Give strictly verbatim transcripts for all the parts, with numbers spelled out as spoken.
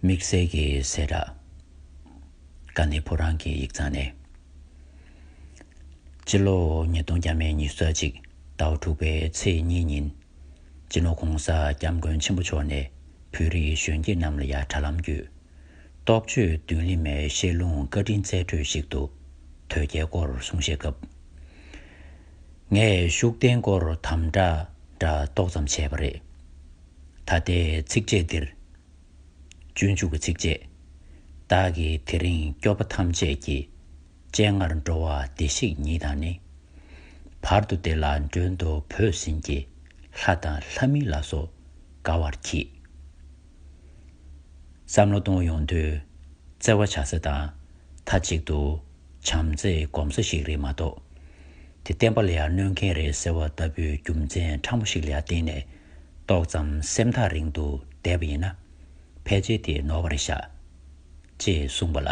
དམིགས་བསལ་གྱི་གསལ་བསྒྲགས། དཀའ་གནད་ཕོ་བྲང་གི་ཡིག་ཚང་ནས། སྤྱི་ལོ་ཉིས་སྟོང་བརྒྱ་མེད་ཉི་ཤུ་རྩ་གཅིག་ཟླ་བ་དྲུག་པའི་ཚེས་གཉིས་ཉིན། སྤྱི་ནོར་༸གོང་ས་༸སྐྱབས་མགོན་ཆེན་པོ་མཆོག་ནས་བོད་རིགས་གཞོན་སྐྱེས་རྣམས་ལ་ཡང་དྲ་ལམ་བརྒྱུད། རྟོགས་བརྗོད་མདུན་ལམ་མའི་བཤད་ལུང་བཀའ་དྲིན་སྩལ་འཕྲོ་ཞིག་ཏུ། དོལ་རྒྱལ་སྐོར་གསུང་བཤད་སྐབས། ངས་ཤུགས་ལྡན་སྐོར་དམ་དྲག་འདྲ་ཏོག་ཙམ་བྱས་པ་རེད། ད་ལྟའི་ཚིགས་བཅད་འདིར། སྤྱོད་འཇུག་གི་ཚིགས་བཅད། བདག་གིས་དེ་རིང་སྐྱོབ་པ་ཐམས་ཅད་ཀྱི། སྤྱན་སྔར་འགྲོ་བ་བདེ་གཤེགས་ཉིད་དང་ནི། བར་དུ་བདེ་ལ་མགྲོན་དུ་བོས་ཟིན་གྱི། ལྷ་དང་ལྷ་མིན་ལ་སོགས་དགའ་བར་གྱིས། བསམ་བློ་གཏོང་ཡོང་དུས། བརྩེ་བ་བྱ་ས་དང་། མཐའ་གཅིག་ཏུ་བྱམས་བརྩེ་སྒོམ་ས་ཞིག་རེད་མ་གཏོགས། དེ་བསྟན་པ་ལ་ཡང་གནོད་མཁན་རེད་ཟེར་བ་ལྟ་བུའི་རྒྱུ་མཚན་ཕྲ་མོ་ཞིག་ལ་ཡང་བརྟེན་ནས། ཏོག་ཙམ་སེམས་ཐག་རིང་དུ་བསྡད་པ་ཡིན་ན། ཕལ་ཆེར་དེ་ནོར་བ་རེད་ཤག་ཅེས་གསུངས་པ་ལ།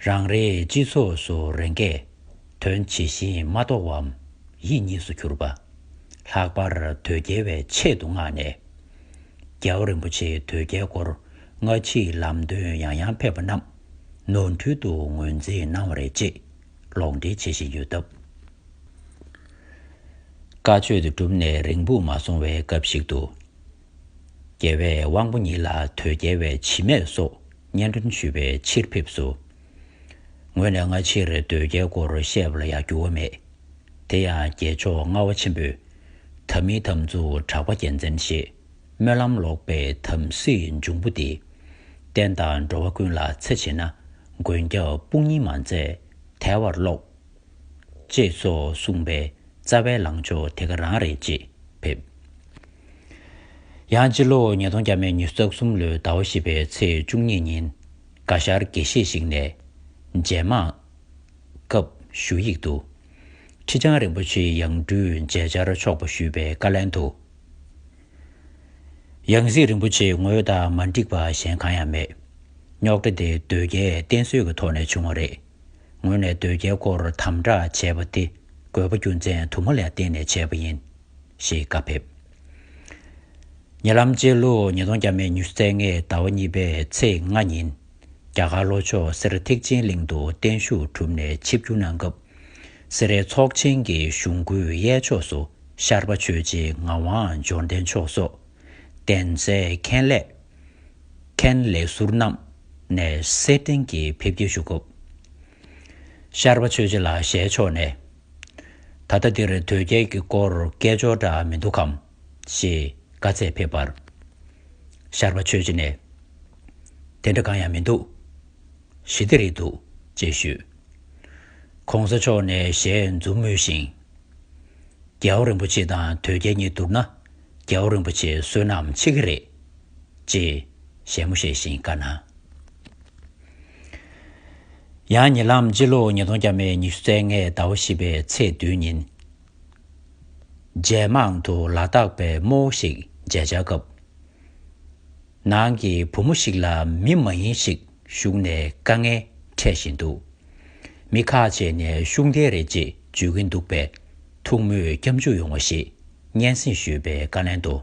རང་རེའི་སྤྱི་ཚོགས་སུ་རང་གིས་དོན་ཇི་བཞིན་མ་རྟོགས་པའམ་ཡིད་གཉིས་སུ་གྱུར་པ། ལྷག་པར་དོལ་རྒྱལ་བའི་ཆེད་དུ་མངགས་ནས། རྒྱལ་བ་རིན་པོ་ཆེའི་དོལ་རྒྱལ་སྐོར་སྔ་ཕྱིའི་ལམ་སྟོན་ཡང་ཡང་ཕེབས་པ་རྣམས་ནོར་འཁྲུལ་དུ་ངོས་འཛིན་གནང་བ་རེད་ཅེས་ལོག་འགྲེལ་བྱེད་བཞིན་ཡོད་སྟབས། བཀའ་ཆོས་དེ་གྲུབ་ནས་རིང་པོ་མ་སོང་བའི་སྐབས་ཤིག་ཏུ། རྒྱལ་བས་དབང་པོ་ཉིད་ལ་དོལ་རྒྱལ་བའི་འཆི་མེད་སོགས་སྙན་སྒྲོན་ཞུས་པའི་ཕྱིར་ཕེབས་སུ། ངོས་ནས་སྔ་ཕྱིར་དོལ་རྒྱལ་སྐོར་བཤད་པ་ལ་ཡང་འགྱུར་བ་མེད། དེ་ཡང་རྒྱལ་མཆོག་ལྔ་པ་ཆེན་པོས། ཐ་མི་དམ་ཚིག་གྲགས་པ་རྒྱལ་མཚན་ཞེས། སྨོན་ལམ་ལོག་པའི་དམ་སྲིའི་འབྱུང་པོ་འདི། བསྟན་དང་འགྲོ་བ་ཀུན་ལ་འཚེ་བྱེད་ན། མགོན་སྐྱབས་དཔུང་གཉེན་མ་མཛད་དལ་བར་ཀློག་ཅེས་སོགས་གསུངས་པའི་རྩ་བའི་ལངས་ཕྱོགས་དེ་ག་རང་རེད་ཅེས་ཕེབས། ཡང་སྤྱི་ལོ་ཉིས་སྟོང་བརྒྱ་མེད་ཉི་ཤུ་རྩ་གསུམ་ལོའི་ཟླ་བ་བཞི་པའི་ཚེས་བཅུ་གཉིས་ཉིན། དགའ་ཤར་དགེ་བཤེས་ཤིག་ནས། རྗེས་མ། སྐབས་ཞུ་ཡིག་ཏུ། ཁྲི་བྱང་རིན་པོ་ཆེའི་ཡང་སྤྲུལ་མཇལ་བཅར་ཆོག་པ་ཞུས་པའི་བཀའ་ལན་དུ། ཡང་སྲིད་རིན་པོ་ཆེའི་ངོས་དང་མ་འགྲིག་པ་གཞན་གང་ཡང་མེད། རྙོག་དྲ་དེ་དོལ་རྒྱལ་བསྟེན་གསོལ་གྱི་ཐོག་ནས་བྱུང་བ་རེད། ངོས་ནས་དོལ་རྒྱལ་སྐོར་དམ་དྲག་བྱས་པ་དེ་དགོས་པ་རྒྱུ་མཚན་དུ་མ་ལ་བརྟེན་ནས་བྱས་པ་ཡིན། ཞེས་བཀའ་ཕེབས། ཉེ་ལམ་སྤྱི་ལོ་ཉིས་སྟོང་བརྒྱ་མེད་ཉི་ཤུ་རྩ་ལྔའི་ཟླ་བ་གཉིས་པའི་ཚེས་ལྔ་ཉིན། རྒྱ་གར་ལྷོ་ཕྱོགས་སེ་ར་ཐེག་ཆེན་གླིང་དུ་བརྟན་བཞུགས་གྲུབ་ནས་ཆིབས་བསྒྱུར་གནང་སྐབས། སེ་རའི་ཚོགས་ཆེན་གྱི་གཞུང་སྐུའི་གཡས་ཕྱོགས་སུ་ཤར་པ་ཆོས་རྗེ་ངག་དབང་འབྱོར་ལྡན་མཆོག་སོགས་གདན་སའི་མཁན་ལས། མཁན་ལས་ཟུར་རྣམས་ནས་སེར་སྦྲེང་གིས་ཕེབས་སྐྱེལ་ཞུ་སྐབས། ཤར་པ་ཆོས་རྗེ་ལགས་ཞལ་ཕྱོགས་ནས། ད་ལྟ་འདིར་དོལ་རྒྱལ་གྱི་སྐོར་སྐད་ཅོར་འདྲ་མི་འདུག་གམ། ཞེས་བཀའ་སྩལ་ཕེབས་པར། ཤར་པ་ཆོས་རྗེ་ནས། དེ་འདྲ་གང་ཡང་མི་འདུག་ཞི་བདེ་རེད་འདུག་ཅེས་ཞུས། ༸གོང་ས་མཆོག་ནས་ཞལ་འཛུམ་མུལ་ཞིང་། རྒྱལ་བ་རིན་པོ་ཆེ་དང་དོལ་རྒྱལ་གཉིས་བསྡུར་ན། རྒྱལ་བ་རིན་པོ་ཆེ་བསོད་ནམས་ཆེ་གི་རེད། ཅེས་ཞལ་མོ་བཞེས་ཤིང་བཀའ་གནང་། ཡང་ཉེ་ལམ་སྤྱི་ལོ་ཉིས་སྟོང་བརྒྱ་མེད་ཉི་ཤུ་རྩ་ལྔའི་ཟླ་བ་བཞི་པའི་ཚེས་བདུན་ཉིན། རྒྱལ་དམངས་དུ་ལ་དྭགས་པའི་རྨོ་བོ་ཞིག་མཇལ་བཅར་སྐབས། ནང་གི་བུ་མོ་ཞིག་ལ་མི་མ་ཡིན་ཞིག་ཞུགས་ནས་དཀའ་ངལ་འཕྲད་བཞིན་འདུག་མི་ཁག་ཅིག་ནས་ཤུགས་ལྡན་རེད་ཅེས་བརྗོད་ཀྱིན་འདུག་པས། ཐུགས་མོས་སྐྱབས་འཇུག་ཡོང་བ་ཞེས་སྙན་སེང་ཞུས་པའི་བཀའ་ལན་དུ།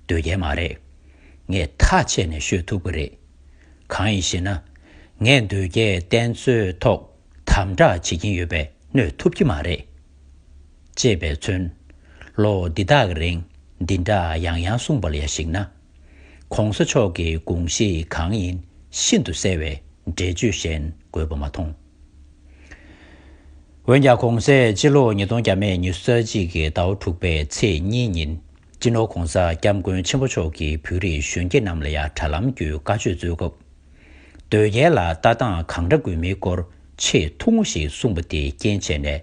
དོལ་རྒྱལ་མ་རེད། ངས་ཐག་ཆད་ནས་ཤོད་ཐུབ་ཀྱི་རེད། གང་ཡིན་ཞེ་ན། ངས་དོལ་རྒྱལ་བསྟེན་གསོལ་ཐོག་དམ་དྲག་བྱེད་ཀྱིན་ཡོད་པས་གནོད་ཐུབ་ཀྱི་མ་རེད། ཅེས་པས་མཚོན། ལོ་འདི་དག་གི་རིང་འདི་འདྲ་ཡང་ཡང་གསུངས་པ་ལ་ཡ་གཞིགས་ན། ༸གོང་ས་མཆོག་གི་དགོངས་གཞི་གང་ཡིན་ཤིན་ཏུ་གསལ་བས་འགྲེལ་བརྗོད་གཞན་དགོས་པ་མ་མཐོང་། འོན་ཀྱང་གོང་གསལ་སྤྱི་ལོ་ཉིས་སྟོང་བརྒྱ་མེད་ཉི་ཤུ་རྩ་གཅིག་གི་ཟླ་བ་དྲུག་པའི་ཚེས་གཉིས་ཉིན། སྤྱི་ནོར་༸གོང་ས་༸སྐྱབས་མགོན་ཆེན་པོ་མཆོག་གིས་བོད་རིགས་གཞོན་སྐྱེས་རྣམས་ལ་ཡང་དྲ་ལམ་བརྒྱུད་བཀའ་ཆོས་སྩོལ་སྐབས། དོལ་རྒྱལ་ལ་ལྟ་སྟངས་གང་འདྲ་དགོས་མིན་སྐོར་ཆེས་ཐུང་ངུ་ཞིག་གསུངས་པ་དེ་རྐྱེན་བྱས་ནས་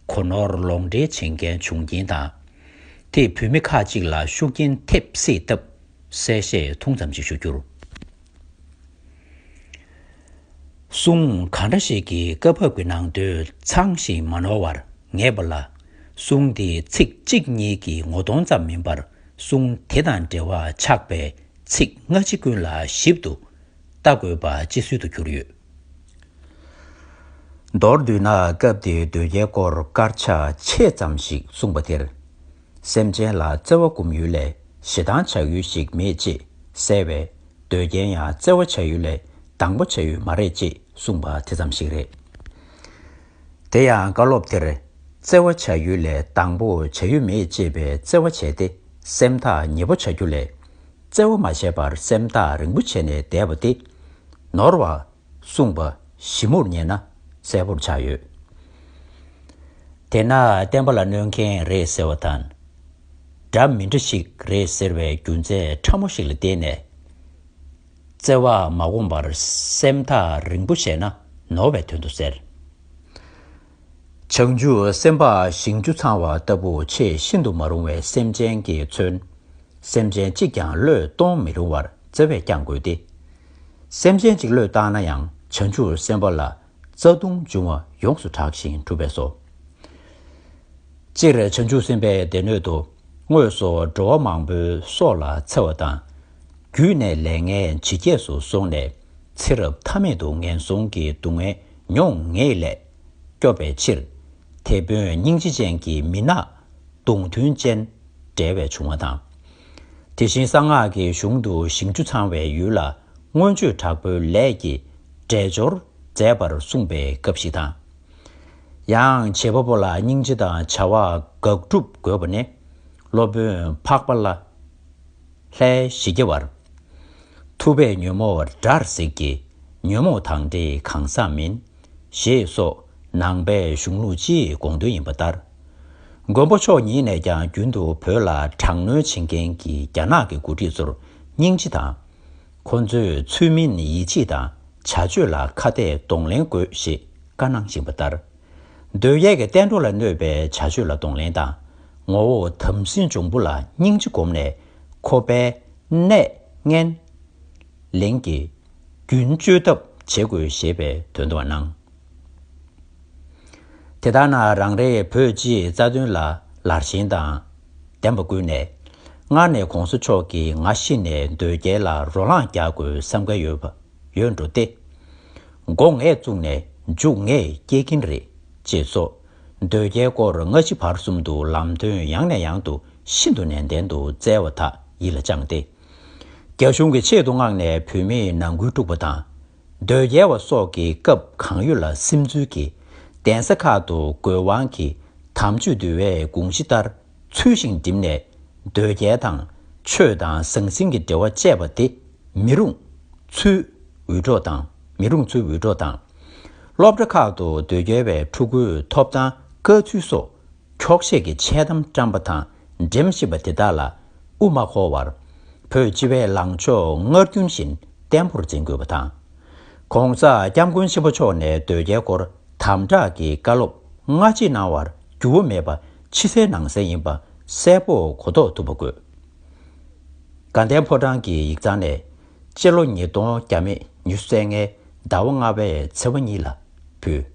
གོ་ནོར་ལོག་འགྲེལ་བྱེད་མཁན་བྱུང་རྐྱེན་དང་། དེས་བོད་མི་ཁག་ཅིག་ལ་ཤུགས་རྐྱེན་ཐེབས་སྲིད་སྟབས་གསལ་བཤད་ཐུང་ཙམ་ཞིག་ཞུ་རྒྱུར། གསུང་གང་འདྲ་ཞིག་གིས་སྐབས་བབ་ཀྱི་ནང་དོན་ཚང་ཞིང་མ་ནོར་བར་ངེས་པ་ལ། གསུང་དེའི་ཚིག་གཅིག་གཉིས་ཀྱི་ངོ་གདོང་ཙམ་མིན་པར། གསུང་དེ་དང་འབྲེལ་བ་ཆགས་པའི་ཚིག་སྔ་ཕྱི་ཀུན་ལ་ཞིབ་ཏུ་ལྟ་དགོས་པ་ཅི་སྲོལ་དུ་གྱུར་ཡོད། མདོར་བསྡུས་ན། སྐབས་དེའི་དོལ་རྒྱལ་སྐོར་དཀར་ཆག་ཆེ་ཙམ་ཞིག་གསུངས་པ་དེར། སེམས་ཅན་ལ་བརྩེ་བ་སྒོམ་ཡུལ་ལས་ཞེ་སྡང་བྱ་ཡུལ་ཞིག་མེད་ཅེས་གསལ་བས། འདོད་རྒྱལ་ཡང་བརྩེ་བ་བྱ་ཡུལ་ལས་དང་པོ་བྱ་ཡུལ་མ་རེད་ཅེས་གསུངས་པ་དེ་ཙམ་ཞིག་རེད། དེ་ཡང་བཀའ་སློབ་དེར་བརྩེ་བ་བྱ་ཡུལ་ལས་དང་པོ་བྱ་ཡུལ་མེད་ཅེས་པའི་བརྩེ་བ་བྱས་ཏེ་སེམས་ཐག་ཉེ་པོ་བྱ་རྒྱུ་ལས། བརྩེ་བ་མ་བྱས་པར་སེམས་ཐག་རིང་པོ་བྱས་ནས་བསྡད་པ་དེ་ནོར་བ་གསུངས་པ་ཞིབ་མོར་ཉན་ན་གསལ་པོར་ཆགས་ཡོད། དེས་ན་བསྟན་པ་ལ་གནོད་མཁན་རེད་ཟེར་བ་དང་། འདྲ་མི་འདྲ་ཞིག་རེད་ཟེར་བའི་རྒྱུ་མཚན་ཕྲ་མོ་ཞིག་ལ་བརྟེན་ནས། བརྩེ་བ་མ་བསྒོམས་པར་སེམས་ཐག་རིང་པོ་བྱས་ན་ནོར་བའི་དོན་དུ་ཟེར། བྱང་ཆུབ་སེམས་དཔའ་ཞིང་བཅུ་ཚང་བ་ལྟ་བུ་ཆེས་ཤིན་ཏུ་མ་རུང་བའི་སེམས་ཅན་གྱིས་མཚོན། སེམས་ཅན་གཅིག་ཀྱང་བློས་གཏོང་མི་རུང་བར་བརྩེ་བས་བསྐྱང་དགོས་ཏེ། སེམས་ཅན་གཅིག་བློས་བཏང་ན་ཡང་བྱང་ཆུབ་སེམས་དཔའ་ལ་རྩ་ལྟུང་འབྱུང་བ་ཡོངས་སུ་དྲག་ཅིང་གྲུབ་པས་སོ། སྤྱིར་བྱང་ཆུབ་སེམས་དཔའི་སྡེ་སྣོད་དུ་དངོས་སུ་འགྲོ་བ་མང་པོའི་སྲོག་ལ་འཚེ་བ་དང་། རྒྱུད་ནས་ལས་ངན་ཇི་སྐྱེས་སུ་སོང་ནས་ཚེ་རབས་མཐའ་མེད་དུ་ངན་སོང་གི་སྡུག་བསྔལ་མྱོང་ངེས་ལས་སྐྱོབ་པའི་ཕྱིར། དེད་དཔོན་སྙིང་རྗེ་ཅན་གྱི་མི་ནག་གདུང་མཐུན་ཅན་བསྒྲལ་བའི་བྱུང་བ་དང་། དེ་བཞིན་གསང་སྔགས་ཀྱི་གཞུང་དུ་ཞིང་བཅུ་ཚང་བའི་ཡུལ་ལ་མངོན་སྤྱོད་དྲག་པོའི་ལས་ཀྱི་བསྒྲལ་སྦྱོར་མཛད་པར་གསུངས་པའི་སྐབས་ཤིག་དང་། ཡང་བྱེད་པ་པོ་ལ་སྙིང་རྗེ་དང་བྱ་བ་དགག་སྒྲུབ་དགོས་པ་ནི། སློབ་དཔོན་འཕགས་པ་ལ། ལྷའི་ཞི་རྒྱས་བར། ཐུབ་པས་ཉོན་མོངས་དགྲར་གཟིགས་ཀྱི། ཉོན་མོངས་དང་འདྲེས་གང་ཟག་མིན། ཞེས་སོགས་ནང་པའི་གཞུང་ལུགས་སྤྱིའི་དགོངས་དོན་ཡིན་པ་ལྟར། མགོན་པོ་མཆོག་ཉིད་ནས་ཀྱང་རྒྱུན་དུ་བོད་ལ་དྲག་གནོན་བྱེད་མཁན་གྱི་རྒྱ་ནག་གི་འགོ་ཁྲིད་ཚོར་སྙིང་རྗེ་དང་། ཁོ་ཚོས་ཚུལ་མིན་ཡིད་ཆེས་དང་བྱ་སྤྱོད་ལ་ཁ་གཏད་གདོང་ལེན་དགོས་ཞེས་བཀའ་གནང་བཞིན་པ་ལྟར། འདོད་རྒྱལ་གྱི་བསྟན་འགྲོ་ལ་གནོད་པའི་བྱ་སྤྱོད་ལ་གདོང་ལེན་དང་། ངོ་བོ་དམ་སྲི་འབྱུང་པོ་ལ་སྙིང་རྗེ་བསྒོམས་ནས་ཁོ་པའི་གནས་ངན་ལེན་གྱི་རྒྱུན་གཅོད་ཐབས་བྱེད་དགོས་ཞེས་པའི་དོན་དུ་གནང་། དེ་ལྟར་ན་རང་རེའི་བོད་སྤྱིའི་རྩ་དོན་ལ་ལར་ཞེན་དང་ལྡན་པ་ཀུན་ནས། སྔར་ནས་གོང་ས་མཆོག་གིས་ང་ཤི་ནས་འདོད་རྒྱལ་ལ་རོ་ལངས་རྒྱག་དགོས་བསམ་ག་ཡོད་པ་ཡོད་འགྲོ་སྟེ། མགོ་ངས་བཙུགས་ནས་མཇུག་ངས་སྐྱེལ་གྱིན་རེད་ཅེས་སོགས། འདོད་རྒྱལ་སྐོར་སྔ་ཕྱི་བར་གསུམ་དུ་ལམ་སྟོན་ཡང་ནས་ཡང་དུ་ཤིན་ཏུ་ནན་ཏན་དུ་སྩལ་བ་དག་ཡིད་ལ་བཅངས་ཏེ། རྒྱ་གཞུང་གི་ཆེད་དུ་མངགས་ནས་བོད་མིའི་ནང་ཁུལ་དཀྲུགས་པ་དང་། འདོད་རྒྱལ་བ་སོགས་ཀྱི་སྐབས་གང་ཡོད་ལ་སིམ་འཛུལ་གྱིས་གདན་ས་ཁག་ཏུ་དགོས་དབང་གིས་དམ་ཆོས་འདུལ་བའི་དགོངས་གཞི་ལྟར་ཚུལ་བཞིན་བསྒྲིམས་ནས། འདོད་རྒྱལ་དང་ཆོས་དང་ཟང་ཟིང་གི་འབྲེལ་བ་བཅད་པ་དེ་མི་རུང་ཚུལ་འུད་སྒྲོག་དང་། མི་རུང་ཚུལ་འུད་སྒྲོག་དང་། སློབ་གྲྭ་ཁག་ཏུ་འདོད་རྒྱལ་བའི་ཕྲུ་གུའི་ཐོབ་ཐང་དཀའ་ཚུལ་སོགས་འཁྱོག་བཤད་ཀྱི་འཆལ་གཏམ་བཀྲམ་པ་དང་འགྲེམས་བཞིན་པ་དེ་དག་ལ་དབུ་མ་འཁོར་བར། བོད་སྤྱི་པའི་ལངས་ཕྱོགས་སྔར་རྒྱུན་བཞིན་བརྟན་པོར་འཛིན་དགོས་པ་དང་། གོང་ས་སྐྱབས་མགོན་ཆེན་པོ་མཆོག་ནས་འདོད་རྒྱལ་སྐོར་དམ་དྲག་གི་བཀའ་སློབ་སྔ་ཕྱི་གནང་བར་འགྱུར་བ་མེད་པ་ཕྱི་གསལ་ནང་གསལ་ཡིན་པ་གསལ་པོ་གོ་རྟོགས་ཐུབ་པ་དགོས། དགའ་ལྡན་ཕོ་བྲང་གི་ཡིག་ཚང་ནས་སྤྱི་ལོ་ཉིས་སྟོང་བརྒྱ་མེད་ཉི་ཤུ་རྩ་ལྔའི་ཟླ་བ་ལྔ་པའི་ཚེས་པ་གཉིས་ལ་ཕུལ།